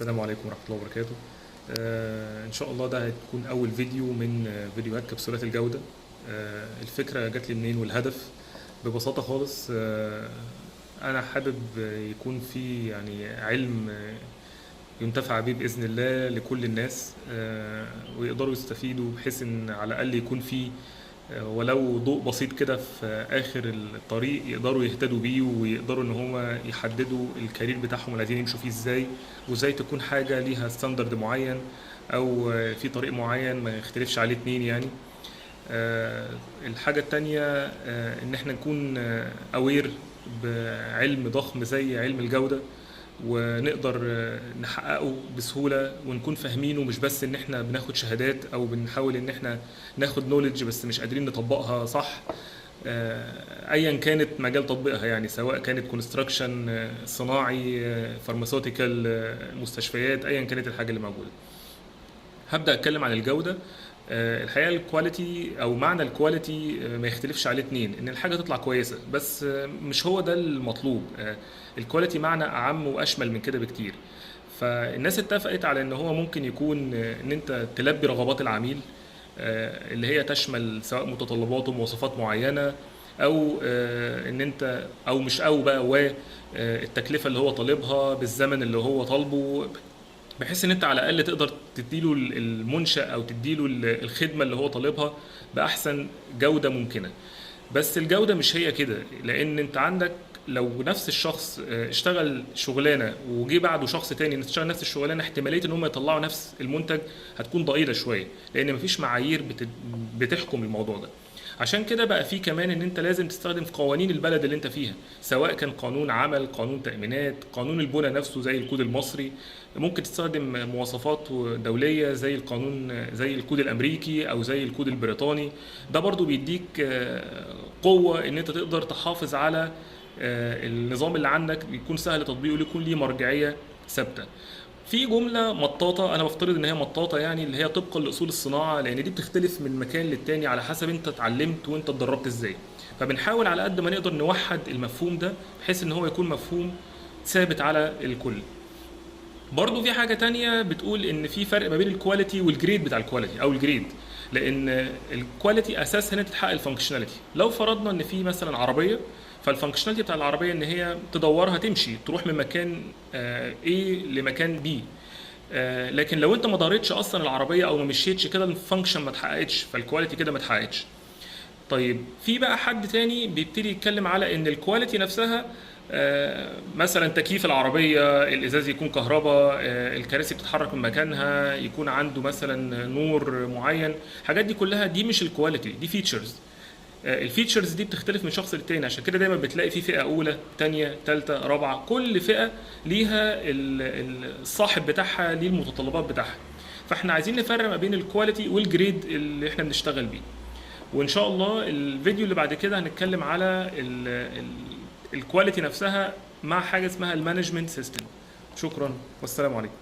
السلام عليكم ورحمة الله وبركاته. إن شاء الله ده هتكون أول فيديو من فيديوهات كبسولات الجودة. الفكرة جات لي منين والهدف؟ ببساطة خالص، أنا حابب يكون في علم ينتفع به بإذن الله لكل الناس، ويقدروا يستفيدوا، بحيث إن على الأقل يكون في ولو ضوء بسيط كده في آخر الطريق يقدروا يهتدوا بيه، ويقدروا إن هما يحددوا ال career بتاعهم اللي عايزين يمشوا فيه إزاي، وإزاي تكون حاجة ليها standard معين أو في طريق معين ما يختلفش عليه اتنين. الحاجة التانية، إن إحنا نكون aware بعلم ضخم زي علم الجودة، ونقدر نحققه بسهولة ونكون فاهمينه، مش بس إن إحنا بناخد شهادات أو بنحاول إن إحنا ناخد knowledge بس مش قادرين نطبقها صح، أيا كانت مجال تطبيقها، سواء كانت construction، صناعي، pharmaceutical، مستشفيات، أيا كانت الحاجة اللي موجودة. هبدأ أتكلم عن الجودة. الحقيقة ال quality أو معنى ال quality، ما يختلفش عليه اتنين، إن الحاجة تطلع كويسة، بس مش هو ده المطلوب. ال quality معنى أعم وأشمل من كده بكتير. فالناس اتفقت على إن هو ممكن يكون، إن أنت تلبي رغبات العميل، اللي هي تشمل سواء متطلباته مواصفات معينة، أو، إن أنت، أو مش أو بقى، و، التكلفة اللي هو طالبها بالزمن اللي هو طالبه، بحيث ان انت على الاقل تقدر تديله المنشأ او تديله الخدمة اللي هو طالبها بأحسن جودة ممكنة. بس الجودة مش هي كده، لان انت عندك لو نفس الشخص، اشتغل شغلانة وجي بعده شخص تاني اشتغل نفس الشغلانة، احتمالية ان هم يطلعوا نفس المنتج هتكون ضئيلة شوية، لان مفيش معايير بتحكم الموضوع ده. عشان كده بقى في كمان ان انت لازم تستخدم قوانين البلد اللي انت فيها، سواء كان قانون عمل، قانون تأمينات، قانون البنى نفسه زي الكود المصري، ممكن تستخدم مواصفات دولية زي القانون، زي الكود الأمريكي أو زي الكود البريطاني. ده برضو بيديك، قوة إن أنت تقدر تحافظ على، النظام اللي عندك، يكون سهل تطبيقه، يكون ليه مرجعية ثابتة. في جملة مطاطة أنا بفترض إن هي مطاطة، اللي هي طبقا لأصول الصناعة، لأن دي بتختلف من مكان للتاني على حسب أنت اتعلمت وأنت اتدربت إزاي. فبنحاول على قد ما نقدر نوحد المفهوم ده بحيث إن هو يكون مفهوم ثابت على الكل. برضو في حاجة تانية بتقول إن في فرق ما بين ال quality وال grade بتاع ال quality أو ال grade، لأن ال quality أساسها إن أنت تحقق ال functionality. لو فرضنا إن في مثلا عربية، فال functionality بتاع العربية إن هي تدورها تمشي تروح من مكان، A لمكان B، لكن لو أنت ما دارتش أصلا العربية أو ما مشيتش كده، ال function ما اتحققتش، فال quality كده ما اتحققتش. في بقى حد تاني بيبتدي يتكلم على إن ال quality نفسها، مثلا تكييف العربية، الإزاز يكون كهرباء، الكراسي بتتحرك من مكانها، يكون عنده مثلا نور معين، الحاجات دي كلها دي مش ال quality، دي features. ال features دي بتختلف من شخص للتاني، عشان كده دايما بتلاقي في فئة أولى، تانية، تالتة، رابعة، كل فئة ليها الصاحب بتاعها، ليه المتطلبات بتاعها. فاحنا عايزين نفرق ما بين ال quality وال grade اللي احنا بنشتغل بيه. وإن شاء الله الفيديو اللي بعد كده هنتكلم على ال quality نفسها مع حاجة اسمها ال management system. شكرا والسلام عليكم.